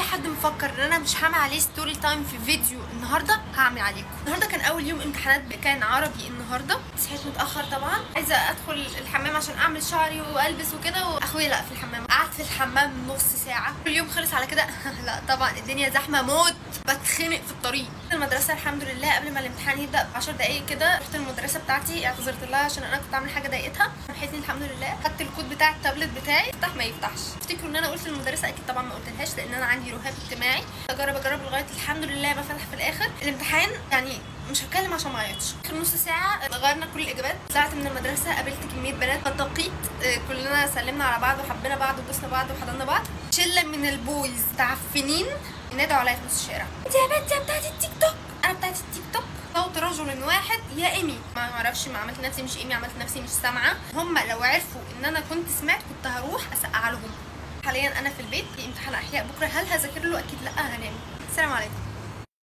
حد مفكر ان انا مش هعمل عليه story time في فيديو النهارده؟ هعمل عليكم. النهارده كان اول يوم امتحانات، كان عربي. النهارده صحيت متاخر طبعا، عايزه ادخل الحمام عشان اعمل شعري والبس وكده، واخويا لا في الحمام. قعدت في الحمام نص ساعة، اليوم خلص على كده. لا طبعا الدنيا زحمة موت، بتخنق في الطريق. المدرسة الحمد لله قبل ما الامتحان يبدا ب 10 دقائق كده رحت المدرسة بتاعتي، اعتذرت لها عشان انا كنت عامله حاجة ضايقتها، سامحتني الحمد لله. خدت الكود بتاع التابلت بتاعي، يفتح ما يفتحش. افتكروا ان انا قلت للمدرسة؟ اكيد طبعا ما قلتلهاش لان انا عندي رهاب اجتماعي. اجرب اجرب لغاية الحمد لله ما فتح في الاخر. الامتحان يعني مش هتكلم عشان ما اعيطش. اخر نص ساعة غيرنا كل الاجابات. طلعت من المدرسة قابلت كمية بنات تقيت، كلنا سلمنا على بعض وحبينا بعض وبوسنا بعض وحضنا بعض. شله من ال boys تعفنين نادوا عليا في نص الشارع: انت يا بنت يا بتاعت التيك توك. انا بتاعت التيك توك؟ صوت رجل واحد يا ايمي. ما اعرفش، ما عملت نفسي مش ايمي، عملت نفسي مش سامعه. هم لو عرفوا ان انا كنت سمعت كنت هروح اسقع لهم. حاليا انا في البيت، في امتحان احياء بكره، هل هذاكر له؟ اكيد لا، هنام. السلام عليكم.